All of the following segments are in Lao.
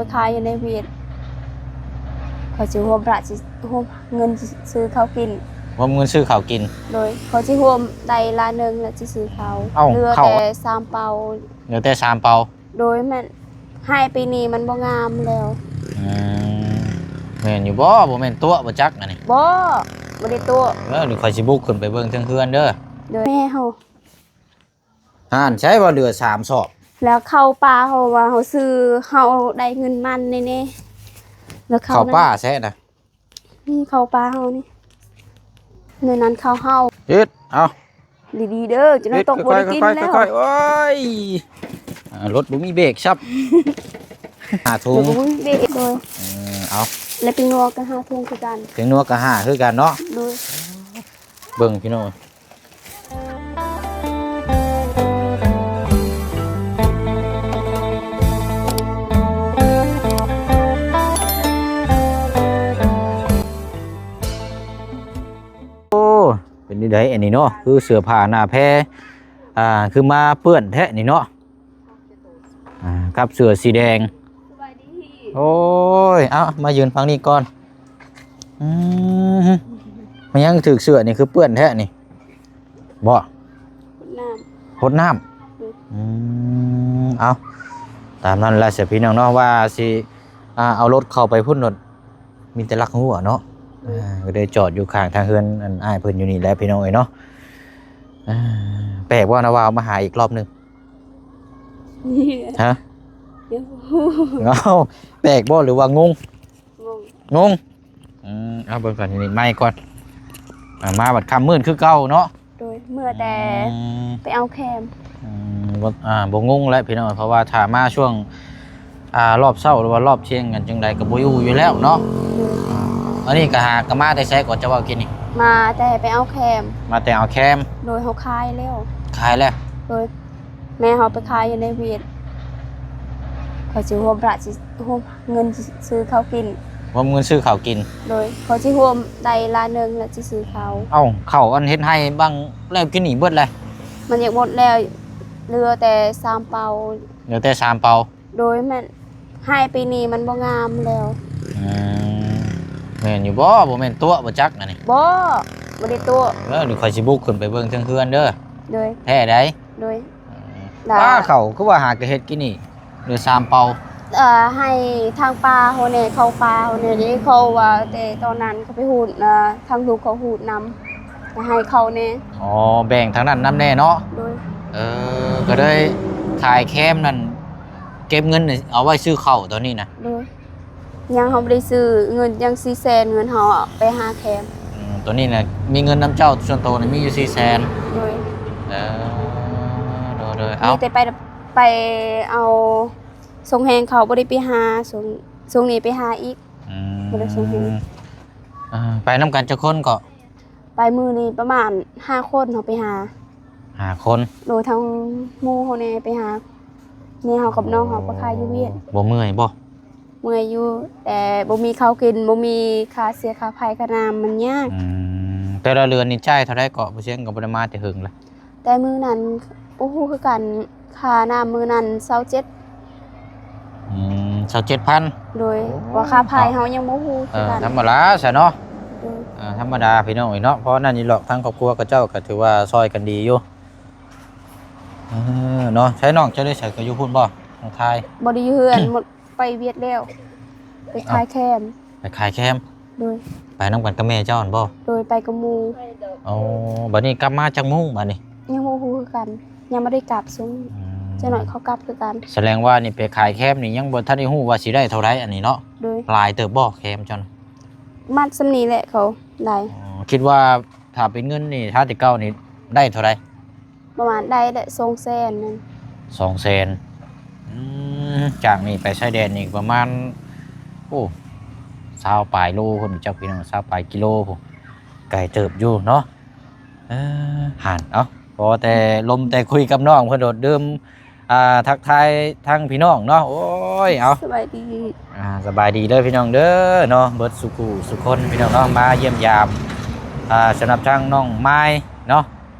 ໄປຂາຍຢູ່ໃນຫວຽດ ຂ້ອຍຊິຮວມພາ ຊິຮວມເງິນຊື້ເຂົ້າກິນ ຮວມເງິນຊື້ເຂົ້າກິນ ໂດຍ ຂ້ອຍຊິຮວມໄດ້ລ້ານໜຶ່ງ ແລ້ວຊິຊື້ເຂົ້າ ເອົ້າ ເຫຼືອ ເຂົ້າ ແຕ່ສາມເປົາ ເຫຼືອແຕ່ສາມເປົາ ໂດຍ ແມ່ນ ໃຫ້ປີນີ້ມັນບໍ່ງາມແລ້ວ ອືມ ແມ່ນຢູ່ບໍ່? ບໍ່ແມ່ນຕົວະບໍ່ຈັກອັນນີ້ ບໍ່ ບໍ່ໄດ້ຕົວະ ເອີ ດຽວຂ້ອຍຊິບຸກຂຶ້ນໄປເບິ່ງເທິງເຮືອນເດີ ໂດຍ ແມ່ເຮົາ ຫັ້ນໃສວ່າເຫຼືອສາມສອບ ແລ້ວເຂົ້າປ່າເຮົາວ່າເຮົາຊື້ ເຮົາໄດ້ເງິນມັນແນ່ໆ ແລ້ວເຂົ້າ ເຂົ້າປ່າໃສນະ ນີ້ເຂົ້າປ່າເຮົານີ້ ໃນນັ້ນເຂົ້າເຮົາ ເຮັດ ເອົາ ດີໆເດີ ຈະໄດ້ຕົກ ເຮັດ ບໍ່ໄດ້ກິນແລ້ວ ຄ່ອຍໆ ໂອ້ຍ ອ່າ ລົດບໍ່ມີເບຣກຊ້ຳ ຫ້າຖົງ ລົດບໍ່ມີເບຣກ ໂດຍ ເອີ ເອົາ ແລ້ວເປັງນົວກະຫ້າຖົງຄືກັນ ເປັງນົວກະຫ້າຄືກັນເນາະ ໂດຍ ເບິ່ງພີ່ນ້ອງ ໂອ້ ເປັນຈັ່ງໃດອັນນີ້ເນາະ ຄືເສື້ອຜ້າໜ້າແພ ອ່າ ຄືມາເປື້ອນແທ້ນີ້ເນາະ ອ່າ ກັບເສື້ອສີແດງ ໂອ້ຍ ເອົາ ມາຢືນຝັ່ງນີ້ກ່ອນ ອືມ ມັນຫຍັງຖືກເສື້ອນີ້ຄືເປື້ອນແທ້ນີ້ ບໍ່ ຫົດນ້ຳ ຫົດນ້ຳ ອືມ ເອົາ ຕາມນັ້ນແຫຼະ ຊະ ພີ່ນ້ອງເນາະ ວ່າຊິ ອ່າ ເອົາລົດເຂົ້າໄປພຸ້ນໂລດ ມີແຕ່ລັກຫົວເນາະ ໂດຍ ອ່າ ກໍໄດ້ຈອດຢູ່ຂ້າງທາງເຮືອນອັນອ້າຍເພິ່ນຢູ່ນີ້ແຫຼະ ພີ່ນ້ອງເອີຍເນາະ ອ່າ ແປກບໍ່ນະວ່າມາຫາອີກລອບໜຶ່ງ ຮະ ຍັງບໍ່ຮູ້ ເອົ້າ ແປກບໍ່ ຫຼືວ່າງົງ? ງົງ ງົງ ອືມ ເອົາເບິ່ງກ່ອນ ນີ້ໄມກ່ອນ ອ່າ ມາບັດຄ່ຳມືດຄືເກົ່າເນາະ ໂດຍ ເມື່ອແຕ່ ອືມ ໄປເອົາແຄມ ອືມ ບໍ່ ອ່າ ບໍ່ງົງແລ້ວພີ່ນ້ອງ ເພາະວ່າຖ້າມາຊ່ວງ ອ່າ ຮອບເຊົ້າ ຫຼືວ່າຮອບທ່ຽງກັນຈັ່ງໃດກໍບໍ່ຢູ່ຢູ່ແລ້ວເນາະ ໂດຍ ອ່າ ອັນນີ້ກໍຫາ ກໍມາແຕ່ໃສກໍຈະເວົ້າກິນນີ້ ມາແຕ່ໄປເອົາແຄມ ມາແຕ່ເອົາແຄມ ໂດຍ ເຮົາຂາຍແລ້ວ ຂາຍແລ້ວ ໂດຍ ແມ່ເຮົາໄປຂາຍຢູ່ໃນຫວຽດ ຂ້ອຍຊິຮວມພາ ຊິຮວມເງິນຊື້ເຂົ້າກິນ ຮວມເງິນຊື້ເຂົ້າກິນ ໂດຍ ຂ້ອຍຊິຮວມໄດ້ລ້ານໜຶ່ງ ແລ້ວຊິຊື້ເຂົ້າ ເອົ້າ ເຂົ້າອັນເຮັດໄຮ່ບັງແລ້ວກິນນີ້ເບິດແລ້ວ ມັນຢາກໝົດແລ້ວ ເຫຼືອແຕ່ສາມເປົາ ເຫຼືອແຕ່ສາມເປົາ ໂດຍ ແມ່ນ ໃຫ້ປີນີ້ມັນບໍ່ງາມແລ້ວ ອືມ ແມ່ນຢູ່ບໍ່? ບໍ່ແມ່ນຕົວະບໍ່ຈັກອັນນີ້ ບໍ່ ບໍ່ໄດ້ຕົວະ ເອີ ດຽວຂ້ອຍຊິບຸກຂຶ້ນໄປເບິ່ງເທິງເຮືອນເດີ ໂດຍ ແທ້ໃດ ໂດຍ ເອີ ລະ ປ້າ ເຂົ້າຄືວ່າຫາກະເຮັດກິນນີ້ ເຫຼືອສາມເປົາ ເອີ ໃຫ້ທາງປ່າເຮົາແດ່ ເຂົ້າປ່າເຮົາແດ່ເດ້ ເຂົາວ່າແຕ່ຕອນນັ້ນເຂົາໄປຮູດ ເອີ ທາງລູກເຂົາຮູດນຳ ໃຫ້ເຂົາແດ່ ອໍ ແບ່ງທາງນັ້ນນຳແດ່ເນາະ ໂດຍ ເອີ ກໍເລີຍຂາຍແຄມນັ້ນ ເກັບເງິນເອົາໄວ້ຊື້ເຂົ້າຕອນນີ້ນະ ໂດຍ ຍັງເຮົາບໍ່ໄດ້ຊື້ ເງິນຍັງສີ່ແສນ ເງິນເຮົາໄປຫາແຄມ ອືມ ຕອນນີ້ນະ ມີເງິນນຳເຈົ້າສ່ວນໂຕນະ ມີຢູ່ສີ່ແສນ ໂດຍ ເອີ ໂດຍໆ ເອົາ ມີແຕ່ໄປ ໄປເອົາ ສົ່ງແຮງເຂົາ ບໍ່ໄດ້ໄປຫາ ຊ່ວງ ຊ່ວງນີ້ໄປຫາອີກ ອືມ ບໍ່ໄດ້ສົ່ງແຮງ ອ່າ ໄປນຳກັນຈັກຄົນເກາະ? ໄປມື້ນີ້ປະມານຫ້າຄົນ ເຮົາໄປຫາ ຫ້າຄົນ ໂດຍ ທັງໝູ່ເຮົາແດ່ໄປຫາ ແມ່ເຮົາກັບນ້ອງເຮົາໄປຂາຍຢູ່ຫວຽດ ບໍ່ເມື່ອຍບໍ່? ເມື່ອຍຢູ່ ແຕ່ບໍ່ມີເຂົ້າກິນ ບໍ່ມີຄ່າເສຍຄ່າໄຟຄ່ານ້ຳ ມັນຍາກ ອືມ ແຕ່ລະເດືອນນີ້ຈ່າຍເທົ່າໃດເກາະ? ບໍ່ຊຽງກໍບໍ່ໄດ້ມາແຕ່ເຫິງລະ ແຕ່ມື້ນັ້ນ ບໍ່ຮູ້ຄືກັນ ຄ່ານ້ຳມື້ນັ້ນຊາວເຈັດ ອືມ ຊາວເຈັດພັນ ໂດຍ ໂອ້ ວ່າຄ່າໄຟເຮົາຍັງບໍ່ຮູ້ຄືກັນ ເອີ ທຳມະດາຊະເນາະ ໂດຍ ອ່າ ທຳມະດາພີ່ນ້ອງເອີຍເນາະ ເພາະນັ້ນນີ້ຫຼອກ ທາງຄອບຄົວເຂົາເຈົ້າກໍຖືວ່າຊ່ອຍກັນດີຢູ່ ເອີ ເນາະ ໃຊ້ນ້ອງເຈົ້າໄດ້ໃສ ກໍຢູ່ພຸ້ນບໍ່? ນ້ອງທາຍ ບໍ່ໄດ້ຢູ່ເຮືອນ ໝົດໄປຫວຽດແລ້ວ ໄປຂາຍແຄມ ໄປຂາຍແຄມ ໂດຍ ໄປນຳກັນກັບແມ່ເຈົ້າຫັ້ນບໍ່? ໂດຍ ໄປກັບໝູ່ ອໍ ບັດນີ້ກັບມາຈັກໂມງບັດນີ້? ຍັງບໍ່ຮູ້ຄືກັນ ຍັງບໍ່ໄດ້ກັບຊຸມ ອືມ ຈັກໜ້ອຍເຂົາກັບຄືກັນ ສະແດງວ່ານີ້ໄປຂາຍແຄມນີ້ ຍັງບໍ່ທັນໄດ້ຮູ້ວ່າຊິໄດ້ເທົ່າໃດອັນນີ້ເນາະ ໂດຍ ຫຼາຍເຕີບບໍ່ແຄມເຈົ້ານະ? ມັດສ່ຳນີ້ແຫຼະເຂົາໄດ້ ອໍ ຄິດວ່າຖ້າເປັນເງິນນີ້ ຖ້າແຕ່ເກົ່ານີ້ໄດ້ເທົ່າໃດ? ປະມານໄດ້ແຫຼະ ສອງແສນນັ້ນ ສອງແສນ ອືມ ຈາກນີ້ໄປຊາຍແດນນີ້ປະມານ ໂອ້ ຊາວປາຍໂລພຸ້ນຈັກພີ່ນ້ອງ ຊາວປາຍກິໂລພຸ້ນ ໄກເຕີບຢູ່ເນາະ ເອີ ຫັ້ນ ເອົາ ພໍແຕ່ລົມແຕ່ຄຸຍກັບນ້ອງເພິ່ນໂດດດື່ມ ອ່າ ທັກທາຍທາງພີ່ນ້ອງເນາະ ໂອ້ຍ ເອົາ ສະບາຍດີ ອ່າ ສະບາຍດີເດີພີ່ນ້ອງເດີເນາະ ເບິດສູ່ຜູ້ສູ່ຄົນພີ່ນ້ອງເນາະ ມາຢ້ຽມຢາມ ອ່າ ສຳລັບທາງນ້ອງມາຍເນາະ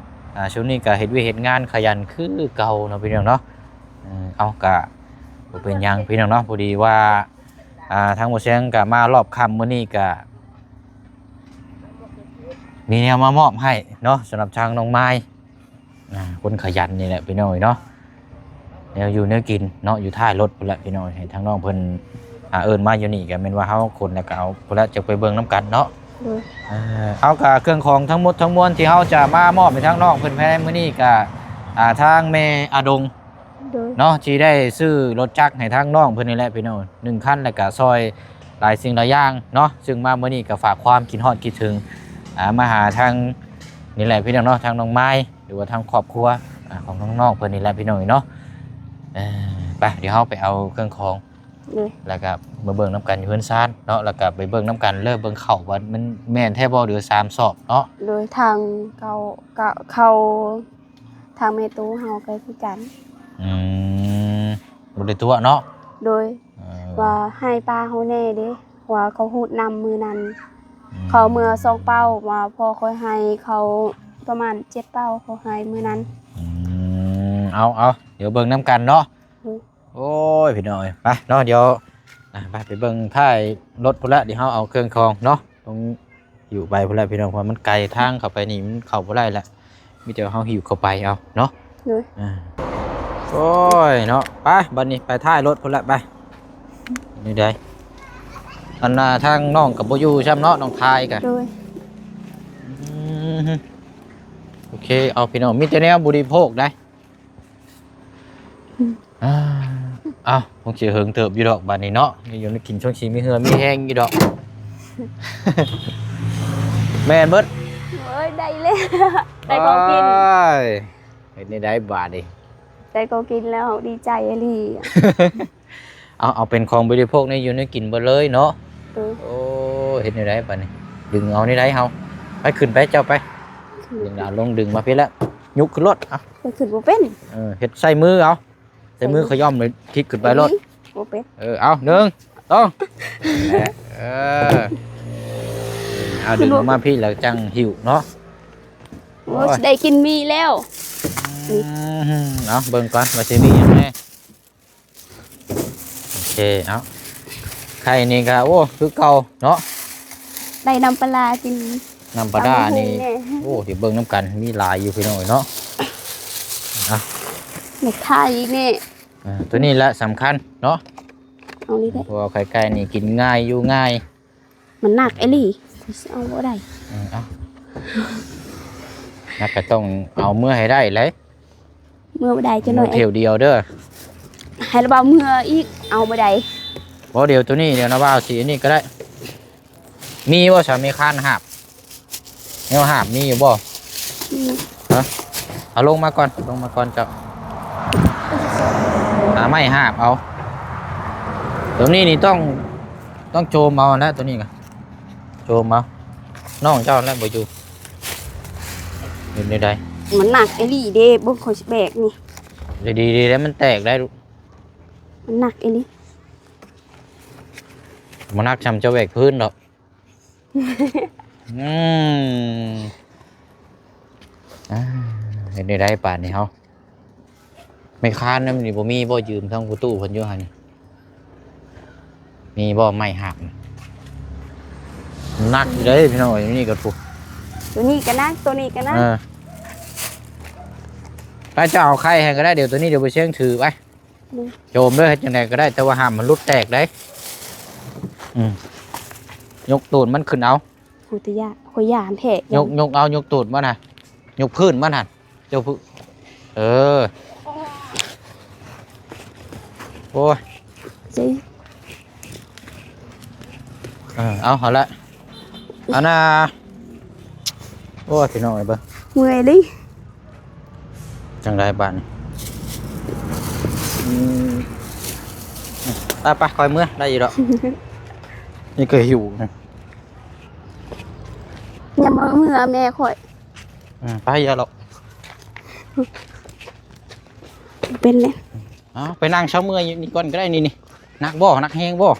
ອ່າ ຊ່ວງນີ້ກໍເຮັດວຽກເຮັດງານຂະຫຍັນຄືເກົ່າເນາະພີ່ນ້ອງເນາະ ເອີ ເອົາ ກະ ບໍ່ເປັນຫຍັງພີ່ນ້ອງເນາະ ພໍດີວ່າ ອ່າ ທາງບໍ່ແຊງກໍມາລອບຄ່ຳມື້ນີ້ ກໍມີແນວມາມອບໃຫ້ເນາະ ສຳລັບທາງນ້ອງມາຍ ອ່າ ຄົນຂະຫຍັນນີ້ແຫຼະພີ່ນ້ອງເອີຍເນາະ ແນວຢູ່ແນວກິນເນາະ ຢູ່ທ້າຍລົດພຸ້ນແຫຼະພີ່ນ້ອງເອີຍ ໃຫ້ທາງນ້ອງເພິ່ນ ອ່າ ເອີ້ນມາຢູ່ນີ້ ກໍແມ່ນວ່າເຮົາຂົນແລ້ວກໍເອົາພຸ້ນແຫຼະ ຈະໄປເບິ່ງນຳກັນເນາະ ໂດຍ ເອີ ເອົາ ກໍເຄື່ອງຂອງທັງໝົດທັງມວນທີ່ເຮົາຈະມາມອບໃຫ້ທາງນ້ອງເພິ່ນພາຍໃນມື້ນີ້ ກໍ ອ່າ ທາງແມ່ອາດົງ ໂດຍ ເນາະ ທີ່ໄດ້ຊື້ລົດຈັກໃຫ້ທາງນ້ອງເພິ່ນນີ້ແຫຼະພີ່ນ້ອງ ໜຶ່ງຄັນ ແລ້ວກະຊ່ອຍຫຼາຍສິ່ງຫຼາຍຢ່າງເນາະ ຊຶ່ງມາມື້ນີ້ກໍຝາກຄວາມຄິດຮອດຄິດເຖິງ ອ່າ ມາຫາທາງນີ້ແຫຼະພີ່ນ້ອງເນາະ ທາງນ້ອງມາຍ ຫຼືວ່າທາງຄອບຄົວ ອ່າ ຂອງທາງນ້ອງເພິ່ນນີ້ແຫຼະພີ່ນ້ອງເນາະ ເອີ ໄປ ດຽວເຮົາໄປເອົາເຄື່ອງຂອງ ໂດຍ ແລ້ວກໍມາເບິ່ງນຳກັນຢູ່ເຮືອນຊານເນາະ ແລ້ວກໍໄປເບິ່ງນຳກັນເລີຍ ເບິ່ງເຂົ້າວ່າມັນແມ່ນແທ້ບໍ່ ຫຼືວ່າສາມສອບເນາະ ໂດຍ ທາງເຂົ້າ ເຂົ້າ ທາງແມ່ຕູ້ເຮົາກໍຄືກັນ ອືມ ບໍ່ໄດ້ຕົວະເນາະ ໂດຍ ເອີ ວ່າໃຫ້ປ້າເຮົາແດ່ເດ້ ວ່າເຂົາຮູດນຳມື້ນັ້ນ ອືມ ເຂົາເມືອສອງເປົາ ວ່າພໍ່ຂ້ອຍໃຫ້ເຂົາປະມານເຈັດເປົາ ເຂົາໃຫ້ມື້ນັ້ນ ອືມ ເອົາ ເອົາ ດຽວເບິ່ງນຳກັນເນາະ ໂດຍ ໂອ້ຍ ພີ່ນ້ອງເອີຍ ໄປເນາະ ດຽວ ອ່າ ໄປ ໄປເບິ່ງທ້າຍລົດພຸ້ນລະ ດຽວເຮົາເອົາເຄື່ອງຂອງເນາະ ຕ້ອງຫິ້ວໄປພຸ້ນລະພີ່ນ້ອງ ເພາະວ່າມັນໄກ ທາງເຂົ້າໄປນີ້ມັນເຂົ້າບໍ່ໄດ້ລະ ມີແຕ່ເຮົາຫິ້ວເຂົ້າໄປເອົາເນາະ ໂດຍ ອ່າ ໂອ້ຍເນາະ ໄປ ບັດນີ້ໄປທ້າຍລົດພຸ້ນລະ ໄປ ນີ້ໃດ ອັນນ່າ ທາງນ້ອງກໍບໍ່ຢູ່ຊ້ຳເນາະ ນ້ອງທາຍກໍ ໂດຍ ອືມ ໂອເຄ ເອົາ ພີ່ນ້ອງ ມີແຕ່ແນວບໍລິໂພກໄດ໋ ອືມ ອ່າ ເອົ້າ ຄົງຊິເຫິງເຕີບຢູ່ດອກບາດນີ້ເນາະ ມີຢູ່ມີກິນ ຊ່ວງຊິມີເຫື່ອມີແຮງຢູ່ດອກ ແມ່ນເບິດ ໂອ້ຍ ໄດ້ແລ້ວ ໄດ້ຂອງກິນ ໂອ້ຍ ເຮັດແນວໃດບາດນີ້ ໄດ້ຂອງກິນແລ້ວ ດີໃຈອີ່ຫຼີ ເອົາ ເອົາເປັນຂອງບໍລິໂພກໃນຢູ່ໃນກິນເບິດເລີຍເນາະ ໂດຍ ໂອ້ ເຮັດແນວໃດບາດນີ້ ດຶງເອົາແນວໃດເຮົາ ໄປ ຂຶ້ນໄປ ເຈົ້າໄປ ຂຶ້ນ ດຶງເອົາລົງ ດຶງມາພີ້ລະ ຍົກຂຶ້ນໂລດ ເອົາ ຂ້ອຍຂຶ້ນບໍ່ເປັນ ເອີ ເຮັດໃສ່ມືເອົາ ໃສ່ມື ໃສ່ມື ຂະຫຍ້ອມເລີຍ ຄິດຂຶ້ນໄປໂລດ ບໍ່ເປັນ ເອີ ເອົາ ໜຶ່ງ ສອງ ເອີ ເອົາ ດຶງອອກມາພີ້ແລ້ວຈັ່ງຫິ້ວເນາະ ໂອ້ຍ ໂອ້ຍ ຊິໄດ້ກິນໝີ່ແລ້ວ ອືມ ເອົາ ເບິ່ງກ່ອນວ່າຊິມີຫຍັງແດ່ ໂອເຄ ເອົາ ໄຂ່ນີ້ກໍ ໂອ້ ຄືເກົ່າເນາະ ໄດ້ນ້ຳປາຫຼ້າກິນ ນ້ຳປາຫຼ້ານີ້ ຕຳບັກຫຸ່ງແດ່ ໂອ້ ດຽວເບິ່ງນຳກັນ ມີຫຼາຍຢູ່ພີ່ນ້ອງເອີຍເນາະ ເອົາ ແມ່ໄຂ່ນີ້ ອ່າ ຕົວນີ້ແຫຼະສຳຄັນເນາະ ເອົານີ້ເດ້ ເພາະວ່າໄຂ່ໄກ່ນີ້ກິນງ່າຍ ຢູ່ງ່າຍ ມັນໜັກອີ່ຫຼີ ຊິເອົາບໍ່ໄດ້ ເອີ ເອົາ ໜັກກໍຕ້ອງເອົາເມືອໃຫ້ໄດ້ເລີຍ ເມືອບໍ່ໄດ້ ຈັກໜ້ອຍ ເມືອຖ້ຽວດຽວເດີ ໃຫ້ລະບ່າວເມືອອີກ ເອົາບໍ່ໄດ້ ບໍ່ ດຽວໂຕນີ້ ດຽວນະບ່າວຊິອັນນີ້ກໍໄດ້ ມີບໍ່ສາມີຄານຫາບ ແນວຫາບມີຢູ່ບໍ່? ອືມ ຮະ? ເອົາລົງມາກ່ອນ ລົງມາກ່ອນເຈົ້າ ຫາໄມ້ຫາບເອົາ ໂຕນີ້ນີ້ຕ້ອງ ຕ້ອງໂຈມເອົານະ ໂຕນີ້ນະ ໂຈມເອົາ ນ້ອງເຈົ້າແຫຼະບໍ່ຢູ່ ເປັນແນວໃດ? ມັນໜັກອີ່ຫຼີເດ້ ເບິ່ງຂ້ອຍຊິແບກນີ້ ດີໆໆ ແລ້ວມັນແຕກໄດ້ລູກ ມັນໜັກອີ່ຫຼີ ບໍ່ໜັກຊ່ຳເຈົ້າແບກພື້ນດອກ. ອືມ ອ່າ ເຮັດແນວໃດບາດນີ້ເຮົາ ໄມ້ຄານນຳນີ້ບໍ່ມີບໍ່? ຢືມທາງພໍ່ຕູ້ເພິ່ນຢູ່ຫັ້ນ ມີບໍ່ໄມ້ຫັກ? ໜັກຢູ່ເດ້ພີ່ນ້ອງເອີຍ ນີ້ກໍ ໂຕນີ້ກໍໜັກ ໂຕນີ້ກໍໜັກ ເອີ ໄປ ເຈົ້າເອົາໄຂ່ໃຫ້ກໍໄດ້ ດຽວໂຕນີ້ ດຽວບໍ່ຊຽງຖືໄປ. ໂຈມເດີ ເຮັດຈັ່ງໃດກໍໄດ້ ແຕ່ວ່າຫ້າມມັນຫຼຸດແຕກເດ້ ອືມ ຍົກໂຕນມັນຂຶ້ນເອົາ ຜູ້ຕະຍາ ຂ້ອຍຢ້ານແທ້ ຍົກ ຍົກເອົາ ຍົກໂຕນມັນນະ ຍົກພື້ນມັນຫັ້ນ ເຈົ້າ ເອີ ໂອ້ຍ ຊິ ເອີ ເອົາ ເອົາລະ ອັນນ່າ ໂອ້ຍ ພີ່ນ້ອງເອີຍ ເບິ່ງ ເມື່ອຍເດ້ ຈັ່ງໃດບາດນີ້ ອືມ ໄປໆ ຂ້ອຍເມືອ ໄດ້ຢູ່ດອກ ນີ້ກໍຫິວນະ ຢ່າມາເມືອແມ່ຂ້ອຍ ອືມ ໄປ ຢ່າຫຼອກ ເປັນແລ້ວ ເອົາ ໄປນັ່ງເຊົາເມື່ອຍຢູ່ນີ້ກ່ອນກໍໄດ້ ນີ້ໆ ໜັກບໍ່? ໜັກແຮງບໍ່?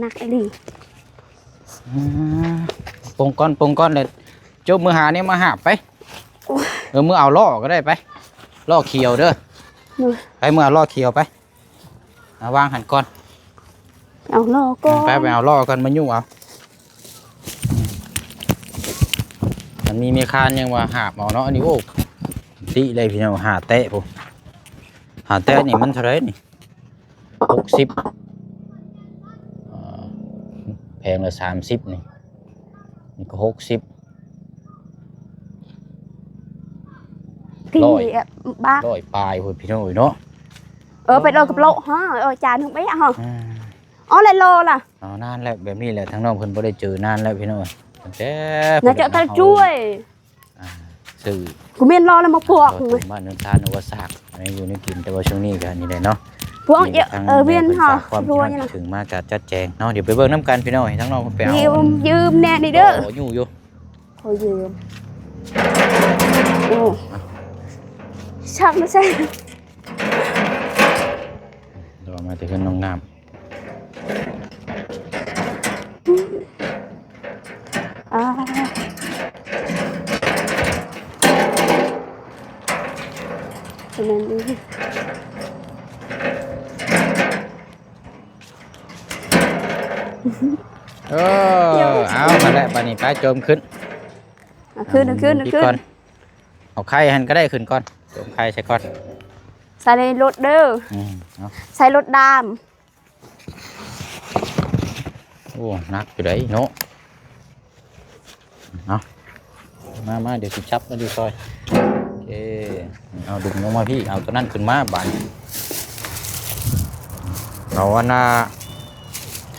ໜັກອີ່ຫຼີ ອືມ ປົງກ່ອນ ປົງກ່ອນ ແລ້ວຈົບ ເມືອຫາແນວມາຫາບໄປ ໂອ້ຍ ເອີ ເມືອເອົາລໍ້ກໍໄດ້ໄປ ລໍ້ຂຽວເດີ ໂດຍ ໄປ ເມືອເອົາລໍ້ຂຽວໄປ ເ ມາວາງຫັ້ນກ່ອນ ເອົາລໍ້ກ່ອນ ໄປ ໄປເອົາລໍ້ກ່ອນ ມາຍູ້ເອົາ. ມັນມີແມ່ຄ້າຍັງວ່າຫາບເອົາເນາະ ອັນນີ້ ໂອ້ ຕິເລີຍພີ່ນ້ອງ ຫ້າແຕະພຸ້ນ ຫ້າແຕະນີ້ມັນເທົ່າໃດນີ້? ຫົກສິບ ເອີ ແຜງລະສາມສິບນີ້ ນີ້ກໍຫົກສິບ ທີ່ ຮ້ອຍ ບາດ ຮ້ອຍປາຍພຸ້ນພີ່ນ້ອງເອີຍເນາະ. ເອີ ໄປເອົາກັບໂລະຮະ ເອີ ຈານໜຶ່ງໄປຫະ ອໍ ແລະ ລໍລະ ເອົານານແລ້ວ ແບບນີ້ແຫຼະ ທາງນ້ອງເພິ່ນບໍ່ໄດ້ເຈີນານແລ້ວພີ່ນ້ອງເອີຍ ຕັ້ງແຕ່ ໜ້າຈະຕັດຊ່ວຍ ອ່າ ຊື່ ກູແມ່ນລໍລະມາພວກ ບ້ານເນີນທານ ຫຼືວ່າສາກ ອັນນີ້ຢູ່ໃນກິນ ແຕ່ວ່າຊ່ວງນີ້ກໍອັນນີ້ແຫຼະເນາະ ພວກ ນີ້ກໍທາງ ເອີ ວຽນ ແມ່ເພິ່ນ ຫາ ຝາກຄວາມ ພວກ ທີ່ຮັກ ນີ້ນະ ເຖິງມາກະຈັດແຈງເນາະ ດຽວໄປເບິ່ງນຳກັນພີ່ນ້ອງ ທາງນ້ອງເພິ່ນໄປເອົາ ຢືມ ຢືມແດ່ນີ້ເດີ ຂໍຢູ່ຢູ່ ຂໍຢືມ ໂອ້ ຊັກມາໃສ່ ດອກມາແຕ່ເຮືອນນ້ອງນ້ຳ ອ່າ ເປັນອັນນີ້ ເອີ ເອົາ ຫັ້ນແຫຼະ ບາດນີ້ໄປ ໂຈມຂຶ້ນ ເອົາຂຶ້ນ ເອົາຂຶ້ນ ເອົາຂຶ້ນ ເອົາໄຂ່ຫັ້ນກໍໄດ້ ຂຶ້ນກ່ອນ ໂຈມໄຂ່ໃສ່ກ່ອນ ໃສ່ໃນລົດເດີ ອືມ ເອົາ ໃສ່ລົດດາມ ໂອ້ ໜັກຢູ່ໃດເນາະ ເອົາ ມາ ມາ ດຽວຊິຈັບມາຢູ່ຊ່ອຍ ເອີ ເອົາ ດຶງລົງມາພີ້ ເອົາຕົວນັ້ນຂຶ້ນມາບາດນີ້ ເອົາອັນນ່າ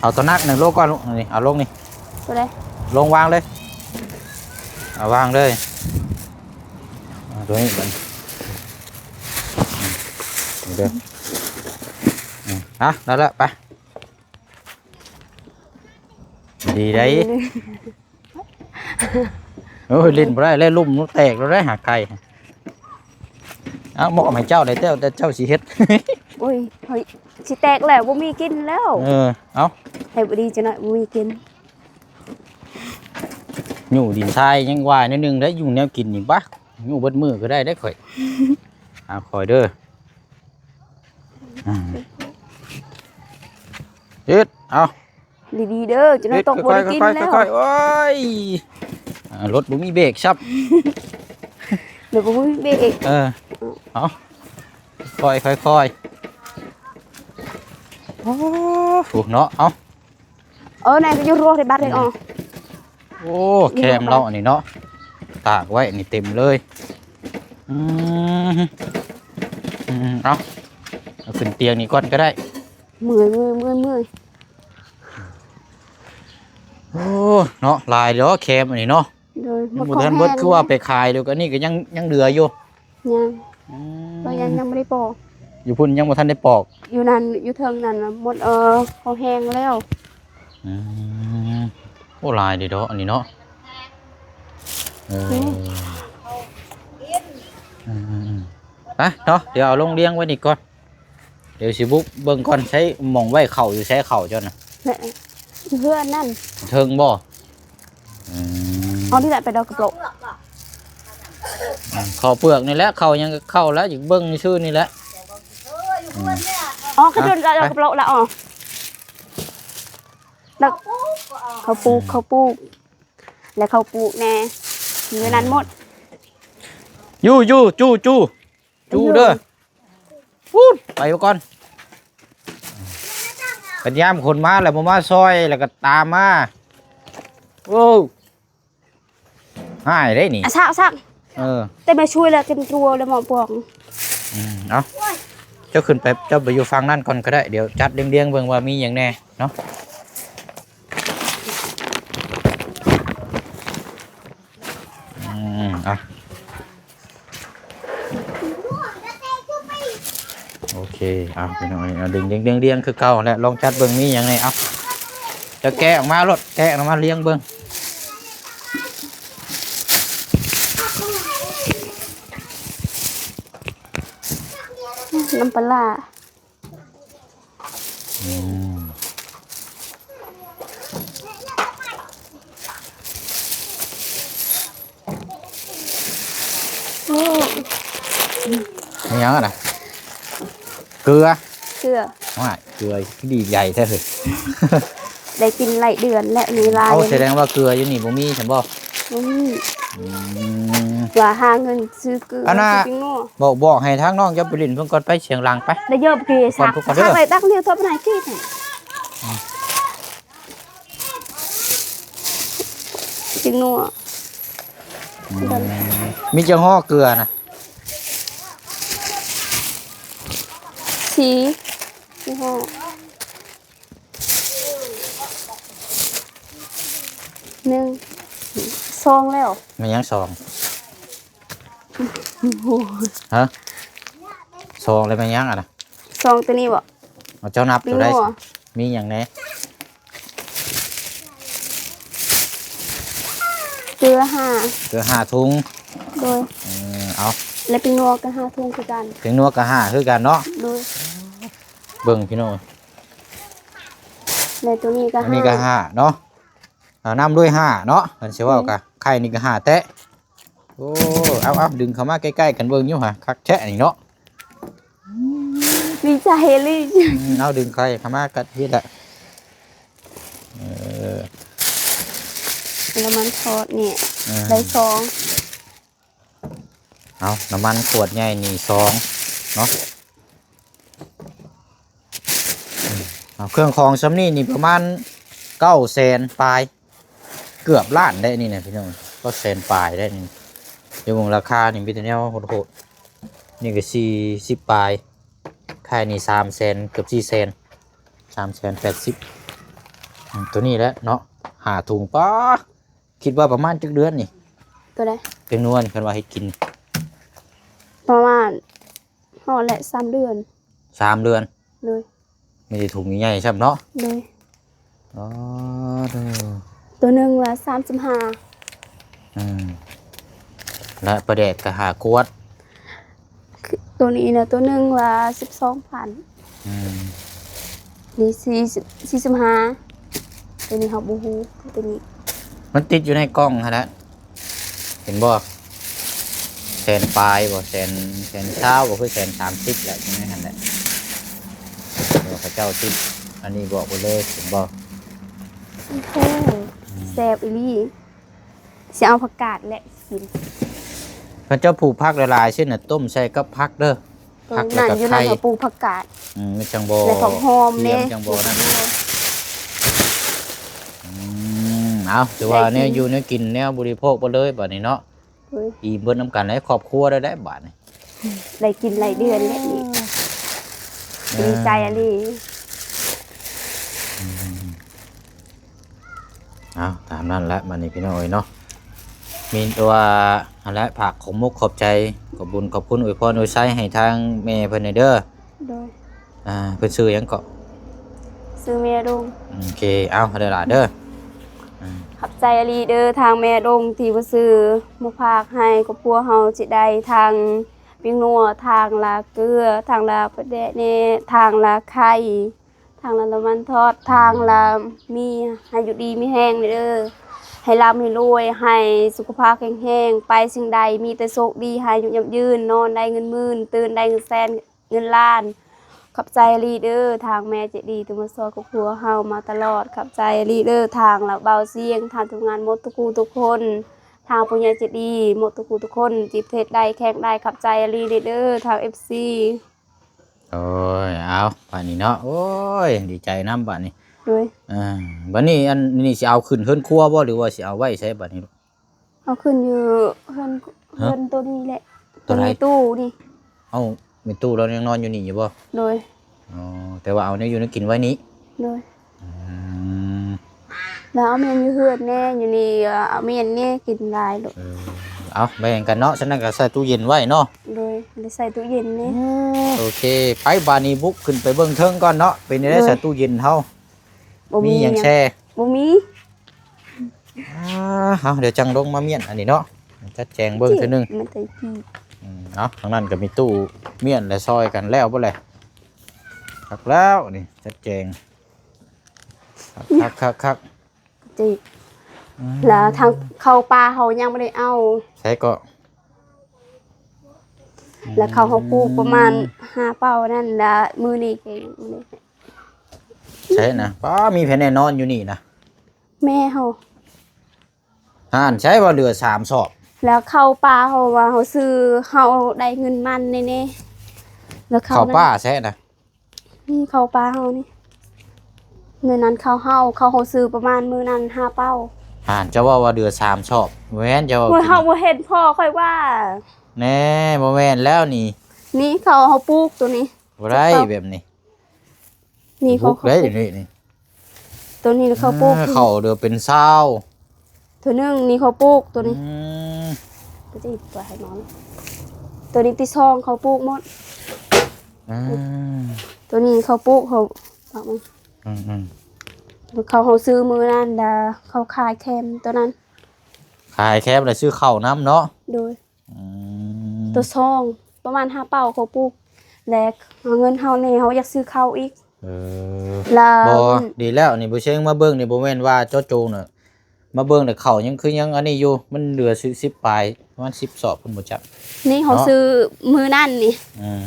ເອົາຕົວໜັກນັ້ນລົງກ່ອນລູກ ນີ້ ເອົາລົງນີ້ ຕົວໃດ? ລົງວາງເລີຍ ເອົາວາງເລີຍ ເອົາຕົວນີ້ກ່ອນ ນີ້ເດີ ອືມ ອ່ະ ໄດ້ແລ້ວ ໄປ ດີໄດ໋ ໂອ້ຍ ຫຼິ້ນບໍ່ໄດ້ແລ້ວ ລຸ່ມແຕກແລ້ວໄດ໋ ຫາໄກ່ ເອົາ ມອບໃຫ້ເຈົ້າໄດ້ແລ້ວ ແຕ່ເຈົ້າຊິເຮັດ ໂອ້ຍ ເຮີ້ຍ ຊິແຕກແລ້ວ ບໍ່ມີກິນແລ້ວ ເອີ ເອົາ ໃຫ້ບໍ່ດີຈັກໜ້ອຍ ບໍ່ມີກິນ ຢູ່ດິນຊາຍຍັງວ່າແນວໜຶ່ງໄດ໋ ຢູ່ແນວກິນນີ້ ບາ ຢູ່ເບິດມື້ກໍໄດ້ເດ້ຂ້ອຍ ຫາຂ້ອຍເດີ ອືມ ເຮັດ ເອົາ ດີໆເດີ ຈະໄດ້ຕົກ ບໍ່ໄດ້ກິນແລ້ວ ຄ່ອຍໆ ໂອ້ຍ ອ່າ ລົດບໍ່ມີເບຣກຊ້ຳ ລົດບໍ່ມີເບຣກ ເອີ ເອົາ ຄ່ອຍໆ ໂອ້ ເນາະ ເອົາ ເອີ ນາຍກໍຢູ່ລົດໄດ້ບາດເລີຍ ອືມ ອໍ ໂອ້ ແຄມເນາະ ອັນນີ້ເນາະ ຕາກໄວ້ນີ້ເຕັມເລີຍ ອືມ ອືມ ເອົາ ເອົາຂຶ້ນຕຽງນີ້ກ່ອນກໍໄດ້ ເມື່ອຍ ເມື່ອຍ ເມື່ອຍ ເມື່ອຍ ໂອ້ ເນາະ ຫຼາຍເດີແຄມອັນນີ້ເນາະ ໂດຍ ຍັງບໍ່ທັນເບິດ ໝົດຂອງແຫ້ງ ຄືວ່າໄປຂາຍ ດຽວອັນນີ້ກໍຍັງ ຍັງເຫຼືອຢູ່ ຍັງ ອືມ ກໍຍັງ ຍັງບໍ່ໄດ້ປອກ ຢູ່ພຸ້ນຍັງບໍ່ທັນໄດ້ປອກ ຢູ່ນັ້ນ ຢູ່ເທິງນັ້ນນະ ໝົດ ເອີ ເຂົາແຫ້ງແລ້ວ ອືມ ໂອ້ ຫຼາຍເດເນາະ ອັນນີ້ເນາະ ເອີ ອືມ ອືມໆ ໄປເນາະ ດຽວເອົາລົງລຽງໄວ້ນີ້ກ່ອນ ດຽວຊິບຸກເບິ່ງກ່ອນ ໃຊ້ໝ່ອງໄວ້ເຂົ້າຢູ່ໃສ ເຂົ້າເຈົ້ານະ ເຮືອນນັ້ນ ເທິງບໍ່? ອືມ ເອົານີ້ແຫຼະໄປດອກກະໂປະ ອືມ ເຂົ້າເປືອກນີ້ແຫຼະ ເຂົ້າຫຍັງກໍເຂົ້າແລ້ວ ຢາກເບິ່ງຊື່ນີ້ແຫຼະ ອືມ ອໍ ກະຈົນ ໄປ ດອກກະໂປະລະ ອໍ ແລ້ວເຂົາປູກ ເຂົາປູກ ແລ້ວເຂົາປູກແນ່ ຢູ່ນັ້ນໝົດ ຢູ່ ຢູ່ ຈູ້ ຈູ້ ຈູ້ເດີ ພຸ້ນ ໄປກ່ອນ ບັດຍາມຄົນມາແລ້ວບໍ່ມາຊ່ອຍ ແລ້ວກໍຕາມມາ ໂອ້ ຮ້າຍເດ້ນີ້ ອາ ຊັກ ຊັກ ເອີ ແຕ່ແມ່ຊ່ວຍແລ້ວ ເຕັມຕົວແລ້ວໝໍບອກ ອືມ ເອົາ ເຈົ້າຂຶ້ນໄປ ເຈົ້າໄປຢູ່ຝັ່ງນັ້ນກ່ອນກໍໄດ້ ດຽວຈັດລຽງໆເບິ່ງວ່າມີຫຍັງແນ່ເນາະ ອືມ ອ່ະ ໂອເຄ ອ່ະ ພີ່ນ້ອງເອີຍ ເອົາ ດຶງ ດຶງ ດຶງ ດຶງ ຄືເກົ່າແຫຼະ ລອງຈັດເບິ່ງມີຫຍັງແນ່ ເອົາ ຈະແກະອອກມາໂລດ ແກະອອກມາລຽງເບິ່ງ ນ້ຳປາຮ້າ ອືມ ໂອ້ ອີຫຍັງຫັ້ນນະ? ເກືອ ເກືອ ວ້າຍ ເກືອຄືດີໃຫຍ່ແທ້ເຮີ້ຍ ໄດ້ກິນຫຼາຍເດືອນແລ້ວນີ້ ຫຼາຍ ເອົາ ສະແດງວ່າເກືອຢູ່ນີ້ບໍ່ມີຊັ້ນບໍ່? ບໍ່ມີ ອືມ ວ່າຫາເງິນຊື້ເກືອ ອັນນ່າ ຊື້ແປ້ງນົວ ບອກ ບອກໃຫ້ທາງນ້ອງເຈົ້າໄປຫຼິ້ນເພິ່ນກ່ອນ ໄປສຽງດັງໄປ ໄດ້ເຢີບກີສາກ ໄປຕັກເນຍ ທົບນາຍກີ ຈິງນົວ ອືມ ມີຈັກຫໍ່ເກືອນະ? ສີ່ ສີ່ຫໍ່ ໜຶ່ງ ສອງແລ້ວ ແມ່ນຫຍັງສອງ? ໂອ້ໂຫ ຮະ? ສອງແລ້ວແມ່ນຫຍັງຫັ້ນນະ? ສອງໂຕນີ້ບໍ? ເອົາ ເຈົ້ານັບໂຕໃດ? ມີຫຍັງແດ່? ເກືອຫ້າ ເກືອຫ້າຖົງ ໂດຍ ເອີ ເອົາ ແລະ ແປ້ງນົວກໍຫ້າຖົງຄືກັນ ແປ້ງນົວກໍຫ້າຄືກັນເນາະ ໂດຍ ເບິ່ງພີ່ນ້ອງ ແລະ ໂຕນີ້ກໍ ອັນນີ້ກໍຫ້າ ຫ້າເນາະ ເອົາ ນຳດ້ວຍຫ້າເນາະ ຄັນຊິເວົ້າ ອືມ ກໍໄຂ່ນີ້ກໍຫ້າແຕະ ໂອ້ ເອົາໆ ດຶງເຂົ້າມາໃກ້ໆກັນເບິ່ງຢູ່ຫາ ຄັກແທ້ນີ້ເນາະ ດີໃຈອີ່ຫຼີ ອືມ ເອົາ ດຶງໄຂ່ເຂົ້າມາກັດເຮັດລະ ເອີ ນ້ຳມັນທອດນີ້ ອືມ ໄດ້ສອງ ເອົາ ນ້ຳມັນຂວດໃຫຍ່ນີ້ສອງເນາະ ເອົາ ເຄື່ອງຂອງຊ່ຳນີ້ນີ້ປະມານເກົ້າແສນປາຍ ເກືອບລ້ານໄດ໋ນີ້ນະພີ່ນ້ອງ ເກົ້າແສນປາຍໄດ໋ນີ້ ດຽວເບິ່ງລາຄານີ້ມີແຕ່ແນວໂຫດໆ ນີ້ກໍສີ່ສິບປາຍ ຂາຍນີ້ສາມແສນ ເກືອບສີ່ແສນ ສາມແສນແປດສິບ ອືມ ໂຕນີ້ແຫຼະເນາະ ຫ້າຖົງ ປາ ຄິດວ່າປະມານຈັກເດືອນນີ້? ໂຕໃດ? ແປ້ງນົວນີ້ ຄັນວ່າເຮັດກິນ ປະມານຮອດແຫຼະ ສາມເດືອນ ສາມເດືອນ ໂດຍ ມີແຕ່ຖົງໃຫຍ່ໆຊ້ຳເນາະ ໂດຍ ອໍ ໂຕໜຶ່ງລະສາມສິບຫ້າ ອືມ ແລະ ປາແດກກໍຫ້າຂວດ ໂຕນີ້ນະ ໂຕໜຶ່ງລະສິບສອງພັນ ອືມ ນີ້ສີ່ສິບ ສີ່ສິບຫ້າ ໂຕນີ້ເຮົາບໍ່ຮູ້ ໂຕນີ້ ມັນຕິດຢູ່ໃນກ່ອງຫັ້ນແຫຼະ ເຫັນບໍ່ ແສນປາຍບໍ່ ແສນ ແສນຊາວບໍ່ ຄືແສນສາມສິບແຫຼະ ຢູ່ໃນຫັ້ນແຫຼະ ເຂົາເຈົ້າຕິດ ອັນນີ້ບອກໄປເລີຍ ເຫັນບໍ່ ໂອ້ໂຫ ອືມ ແຊບອີ່ຫຼີ ຊິເອົາຜັກກາດແຫຼະກິນ ເຂົາເຈົ້າປູກຜັກຫຼາຍໆ ຊີ້ນະ ຕົ້ມໃສ່ກັບຜັກເດີ ເອີ ຜັກແລ້ວກໍໄຂ່ ຢູ່ນັ້ນເຂົາປູກຜັກກາດ ອືມ ມັນຈັ່ງບໍ່ ແລ້ວກໍຫອມແດ່ ມັນຈັ່ງບໍ່ນັ້ນ ອືມ ເອົາ ຖືວ່າແນວຢູ່ແນວກິນ ແນວບໍລິໂພກໄປເລີຍບາດນີ້ເນາະ ໂດຍ ອີ່ມເບິດນຳກັນໃນຄອບຄົວໄດ້ ໄດ້ບາດນີ້ ໄດ້ກິນຫຼາຍເດືອນແລ້ວນີ້ ເອີ ດີໃຈອີ່ຫຼີ ອືມ ເອົາ ຕາມນັ້ນແຫຼະ ບາດນີ້ພີ່ນ້ອງເອີຍເນາະ ມີແຕ່ວ່າ ຫັ້ນແຫຼະ ຝາກຂອບມຸກຂອບໃຈ ຂອບບຸນຂອບຄຸນ ອວຍພອນອວຍໄຊໃຫ້ທາງແມ່ເພິ່ນແດ່ເດີ ໂດຍ ອ່າ ເພິ່ນຊື່ຫຍັງເກາະ? ຊື່ແມ່ດົງ ໂອເຄ ເອົາ ເດີຫຼາເດີ ອ່າ ຂອບໃຈອີ່ຫຼີເດີ ທາງແມ່ດົງທີ່ບໍ່ຊື່ມາຝາກໃຫ້ຄອບຄົວເຮົາຊິໄດ້ ທາງແປ້ງນົວ ທາງລາເກືອ ທາງລາປາແດກແດ່ ທາງລາໄຂ່ ທາງລານ້ຳມັນທອດ ທາງລາມີ ໃຫ້ຢູ່ດີມີແຮງເດີ ໃຫ້ລ່ຳໃຫ້ລວຍ ໃຫ້ສຸຂະພາບແຂງແຮງ ໄປສິ່ງໃດມີແຕ່ໂຊກດີ ໃຫ້ອາຍຸຍືນ ນອນໄດ້ເງິນໝື່ນ ຕື່ນໄດ້ເງິນແສນ ເງິນລ້ານ ຂອບໃຈອີ່ຫຼີເດີ ທາງແມ່ໃຈດີທີ່ມາຊ່ອຍຄອບຄົວເຮົາມາຕະຫຼອດ ຂອບໃຈອີ່ຫຼີເດີ ທາງລາເບົາສຽງ ທາງທີມງານໝົດທຸກຜູ້ທຸກຄົນ ທາງຜູ້ໃຫຍ່ໃຈດີໝົດທຸກຜູ້ທຸກຄົນ ທີ່ເຮັດໄດ້ແຂງໄດ້ ຂອບໃຈອີ່ຫຼີເດີ ທາງເອັຟຊີ ໂອ້ຍ ເອົາ ບາດນີ້ເນາະ ໂອ້ຍ ດີໃຈນຳບາດນີ້ ໂດຍ ເອີ ບາດນີ້ອັນນີ້ຊິເອົາຂຶ້ນເຮືອນຄົວບໍ່ ຫຼືວ່າຊິເອົາໄວ້ໃສບາດນີ້? ເອົາຂຶ້ນຢູ່ເຮືອນ ຮະ? ເຮືອນໂຕນີ້ແຫຼະ ໂຕໃດ? ໂຕມີຕູ້ນີ້ ເອົ້າ ມີຕູ້ລາວຍັງນອນຢູ່ນີ້ຢູ່ບໍ່? ໂດຍ ອໍ ແຕ່ວ່າເອົາແນວຢູ່ແນວກິນໄວ້ນີ້ ໂດຍ ອືມ ລາວເອົາມຽນຢູ່ເຮືອນແດ່ ຢູ່ນີ້ເອົາມຽນແດ່ ກິນຫຼາຍໂລດ ເອີ ເອົາແບ່ງກັນເນາະ ສະນັ້ນກໍໃສ່ຕູ້ເຢັນໄວ້ເນາະ ໂດຍ ໄດ້ໃສ່ຕູ້ເຢັນແດ່ ເອີ ໂອເຄ ໄປບາດນີ້ບຸກຂຶ້ນໄປເບິ່ງເທິງກ່ອນເນາະ ເປັນຈັ່ງໃດ ໂດຍ ໃສ່ຕູ້ເຢັນເຮົາ ບໍ່ມີ ມີຫຍັງແຊ່ ບໍ່ມີ ອ່າ ເຮົາດຽວຈັ່ງລົງມາມ້ຽນອັນນີ້ເນາະ ຈັດແຈງເບິ່ງເທື່ອໜຶ່ງ ມັນໄດ້ທີ່ ອືມ ເອົາ ທາງນັ້ນກໍມີຕູ້ມ້ຽນແລະ ຊ່ອຍກັນແລ້ວບໍ່ແລະ ຄັກແລ້ວນີ້ ຈັດແຈງ ຄັກໆໆໆ ຕິ ອືມ ແລ້ວທາງເຂົ້າປ່າເຮົາຍັງບໍ່ໄດ້ເອົາ ໃສເກາະ ແລ້ວເຂົ້າເຮົາປູກປະມານ ອືມ ຫ້າເປົານັ້ນ ແລ້ວມື້ນີ້ກໍຍັງບໍ່ໄດ້ ໃຊ່ນະ ປ້າ ມີໃຜແນ່ນອນຢູ່ນີ້ນະ? ແມ່ເຮົາ. ຫັ້ນໃຊ່ວ່າເຫຼືອສາມຊອບ ແລ້ວເຂົ້າປ່າເຮົາວ່າເຮົາຊື້ ເຮົາໄດ້ເງິນໝັ້ນແນ່ໆ ແລ້ວເຂົ້າ ເຂົ້າປ່າໃຊ່ນະ? ນີ້ເຂົ້າປ່າເຮົານີ້ ມື້ນັ້ນເຂົ້າເຮົາ ເຂົ້າເຮົາຊື້ປະມານມື້ນັ້ນຫ້າເປົາ. ຫັ້ນ ເຈົ້າເວົ້າວ່າເຫຼືອສາມຊອບ ແມ່ນເຈົ້າວ່າ ໂອ້ຍ ເຮົາບໍ່ເຫັນພໍ່ຂ້ອຍວ່າ ແນ່ ບໍ່ແມ່ນແລ້ວນີ້ ນີ້ເຂົ້າເຮົາປູກໂຕນີ້ ບໍ່ໄດ້ແບບນີ້ ນີ້ເຂົາ ເຂົາປູກ ນີ້ ນີ້ ໂຕນີ້ເຂົາປູກ ເອີ ເຂົ້າເດືອເປັນຊາວ ໂຕໜຶ່ງນີ້ເຂົາປູກ ໂຕນີ້ ອືມ ໂຕນີ້ຕົວໃຫ້ນ້ອງ ໂຕນີ້ຕິສອງເຂົາປູກໝົດ ອືມ ໂຕນີ້ເຂົາປູກ ເຂົາ ອືມໆ ເຂົາ ເຮົາຊື້ມື້ນັ້ນດາ ເຂົາຂາຍແຄມໂຕນັ້ນ ຂາຍແຄມແລ້ວຊື້ເຂົ້ານຳເນາະ ໂດຍ ອືມ ໂຕສອງປະມານຫ້າເປົາເຂົາປູກ ແລະເງິນເຮົາແນ່ ເຮົາຢາກຊື້ເຂົ້າອີກ ເອີ ລະ ບໍ່ ດີແລ້ວນີ້ ບໍ່ເຊີງມາເບິ່ງນີ້ ບໍ່ແມ່ນວ່າເຈາະຈົງນະ ມາເບິ່ງແລ້ວເຂົ້າຍັງຄືຍັງອັນນີ້ຢູ່ ມັນເຫຼືອສິບປາຍ ປະມານສິບຊອບພຸ້ນບໍ່ຈັກ ນີ້ເຮົາ ເນາະ ຊື້ມື້ນັ້ນນີ້ ອືມ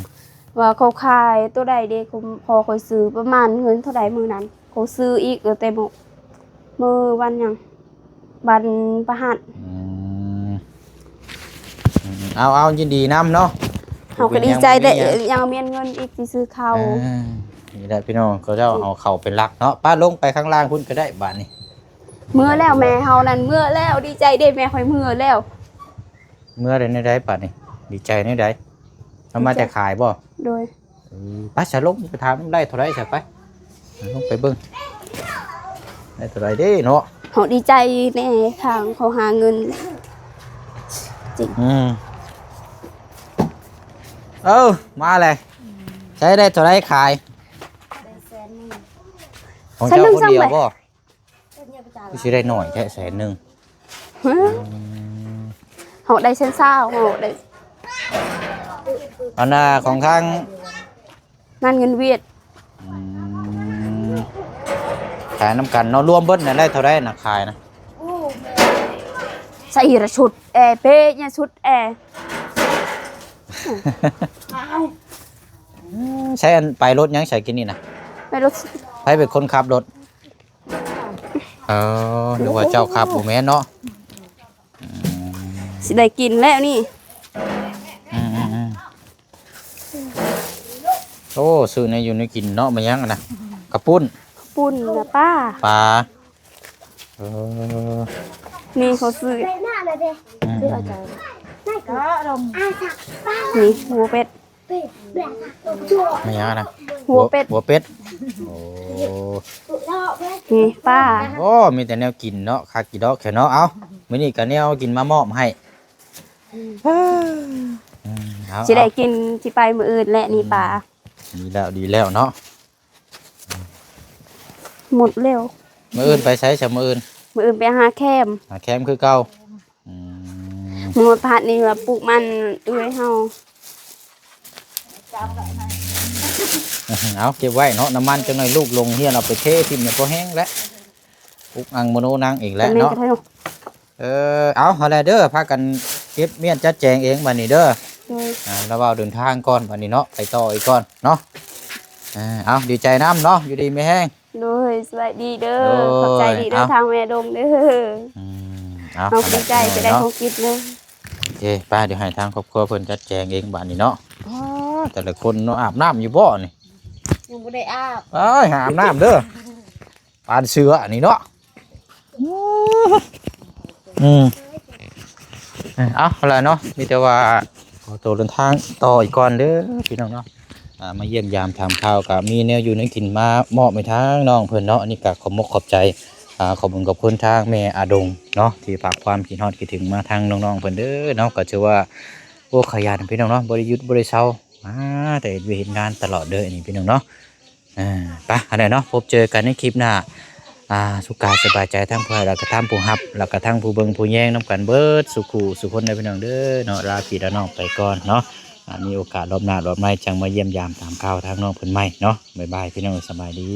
ວ່າເຂົາຂາຍໂຕໃດເດ ພໍຂ້ອຍຊື້ປະມານເງິນເທົ່າໃດມື້ນັ້ນ ເຂົາຊື້ອີກ ເອີ ແຕ່ມື້ ມື້ວັນຫຍັງ ວັນພະຫັດ ອືມ ອືມ ເອົາ ເອົາ ຍິນດີນຳເນາະ ເຮົາກໍດີໃຈແຫຼະ ຍັງມີເງິນອີກຊິຊື້ເຂົ້າ ອ່າ ນີ້ແຫຼະພີ່ນ້ອງ ເຂົາເຈົ້າເອົາເຂົ້າເປັນຫຼັກເນາະ ປ້າ ລົງໄປຂ້າງລ່າງພຸ້ນກໍໄດ້ບາດນີ້ ເມືອແລ້ວແມ່ເຮົານັ້ນ ເມືອແລ້ວ ດີໃຈເດ້ ແມ່ຂ້ອຍເມືອແລ້ວ ເມືອໄດ້ແນວໃດບາດນີ້ ດີໃຈແນວໃດ ເອົາມາແຕ່ຂາຍບໍ່? ໂດຍ ເອີ ໄປຊະ ລົງໄປຖາມໄດ້ເທົ່າໃດຊະ ໄປ ລົງໄປເບິ່ງ ໄດ້ເທົ່າໃດເດ້ເນາະ ເຮົາດີໃຈແນ່ ທາງເຂົາຫາເງິນ ອືມ ເອີ ມາແລ້ວ ໃຊ້ໄດ້ເທົ່າໃດຂາຍ ໄດ້ແສນໜຶ່ງ ຂອງເຈົ້າຄົນດຽວບໍ່? ຄືຊິໄດ້ໜ້ອຍແທ້ແສນໜຶ່ງ ຮະ ອືມ ເຮົາໄດ້ແສນຊາວ ເຮົາໄດ້ ອັນນ່າຂອງທາງ ນັ້ນເງິນຫວຽດ ອືມ ຂາຍນຳກັນເນາະ ລວມເບິດນະໄດ້ເທົ່າໃດນະຂາຍນະ? ໃສ່ລະຊຸດແອເປຍະຊຸດແອ ໃຊ້ອັນໄປລົດຫຍັງໃສ່ກິນນີ້ນະ? ໄປລົດ ໃຜເປັນຄົນຂັບລົດ? ເອີ ນຶກວ່າເຈົ້າຂັບ ບໍ່ແມ່ນເນາະ ອືມ ຊິໄດ້ກິນແລ້ວນີ້ ອືມໆໆ ໂອ້ ຊື້ແນວຢູ່ແນວກິນເນາະ ມາຫຍັງຫັ້ນນະ? ກະປຸ້ນ ປຸ້ນນະ ປາ ປາ ເອີ ນີ້ເຂົາຊື້ ອືມ ນີ້ຫົວເປັດ ແມ່ນຫຍັງນະ? ຫົວເປັດ ຫົວເປັດ ໂອ້ ນີ້ປາ ໂອ້ ມີແຕ່ແນວກິນເນາະ ຄັກຢູ່ດອກແຄ່ເນາະ ເອົ້າ ມື້ນີ້ກະແນວກິນມາມອບໃຫ້ ອືມ ເອົ້າ ຊິໄດ້ກິນ ຊິໄປມື້ອື່ນແຫຼະນີ້ປາ ອືມ ດີແລ້ວ ດີແລ້ວເນາະ ໝົດແລ້ວ ມື້ອື່ນໄປໃສຊະ ມື້ອື່ນ? ມື້ອື່ນໄປຫາແຄມ ຫາແຄມຄືເກົ່າ ອືມ ມື້ວັນພະຫັດນີ້ວ່າປູກມັນເອື້ອຍເຮົາ ເອົາເກັບໄວ້ເນາະ ນ້ຳມັນຈັກໜ້ອຍ ລູກລົງຮຽນເອົາໄປເທຖິ້ມ ຍັງບໍ່ແຫ້ງແຫຼະ ອຸກອັງມະໂນນັງອີກແຫຼະເນາະ ເອີ ເອົາ ຫັ້ນແຫຼະເດີ ພາກັນເກັບມ້ຽນຈັດແຈງເອງບັດນີ້ເດີ ໂດຍ ອ່າ ລະເວົ້າເດີນທາງກ່ອນບັດນີ້ເນາະ ໄປຕໍ່ອີກກ່ອນເນາະ ເອົາ ດີໃຈນຳເນາະ ຢູ່ດີມີແຮງ ໂດຍ ສະບາຍດີເດີ ໂດຍ ຂອບໃຈດີເດີ ເອົ້າ ທາງແມ່ດົງເດີ ອືມ ເອົ້າ ເຮົາດີໃຈຈະໄດ້ຂອງກິນເດີ ໂອເຄ ໄປ ດຽວໃຫ້ທາງຄອບຄົວເພິ່ນຈັດແຈງເອງບາດນີ້ເນາະ ອໍ ແຕ່ລະຄົນເນາະ ອາບນ້ຳຢູ່ບໍ່ນີ້? ຍັງບໍ່ໄດ້ອາບ ເອີຍ ຫາອາບນ້ຳເດີ ປານເສືອອັນນີ້ເນາະ ອືມ ເອົ້າ ຫັ້ນແຫຼະເນາະ ມີແຕ່ວ່າຂໍໂຕເດີນທາງຕໍ່ອີກກ່ອນເດີພີ່ນ້ອງເນາະ ອ່າ ມາຢ້ຽມຢາມຖາມຂ່າວ ກະມີແນວຢູ່ແນວກິນມາມອບໃຫ້ທາງນ້ອງເພິ່ນເນາະ ອັນນີ້ກະຂອບມົກຂອບໃຈ ອ່າ ຂອບບຸນຂອບຄຸນທາງແມ່ອາດົງເນາະ ທີ່ຝາກຄວາມຄິດຮອດຄິດເຖິງມາທາງນ້ອງໆເພິ່ນເດີເນາະ ກະຖືວ່າ ໂອ້ ຂະຫຍັນພີ່ນ້ອງເນາະ ບໍ່ໄດ້ຢຸດບໍ່ໄດ້ເຊົາ ມາແຕ່ເຮັດວຽກເຮັດງານຕະຫຼອດເດີ ອັນນີ້ພີ່ນ້ອງເນາະ ອ່າ ໄປ ອັນໃດເນາະ ພົບເຈີກັນໃນຄລິບໜ້າ ອ່າ ສຸກກາຍສະບາຍໃຈທັງຜູ້ໃຫ້ ແລ້ວກະທັງຜູ້ຮັບ ແລ້ວກະທັງຜູ້ເບິ່ງຜູ້ແຍງນຳກັນເບິດສູ່ຄູ່ສູ່ຄົນເດີພີ່ນ້ອງເດີເນາະ ລາພີ່ລານ້ອງໄປກ່ອນເນາະ ອ່າ ມີໂອກາດລອບໜ້າລອບໃໝ່ຈັ່ງມາຢ້ຽມຢາມຖາມຂ່າວທາງນ້ອງເພິ່ນໃໝ່ເນາະ ບາຍບາຍພີ່ນ້ອງ ສະບາຍດີ.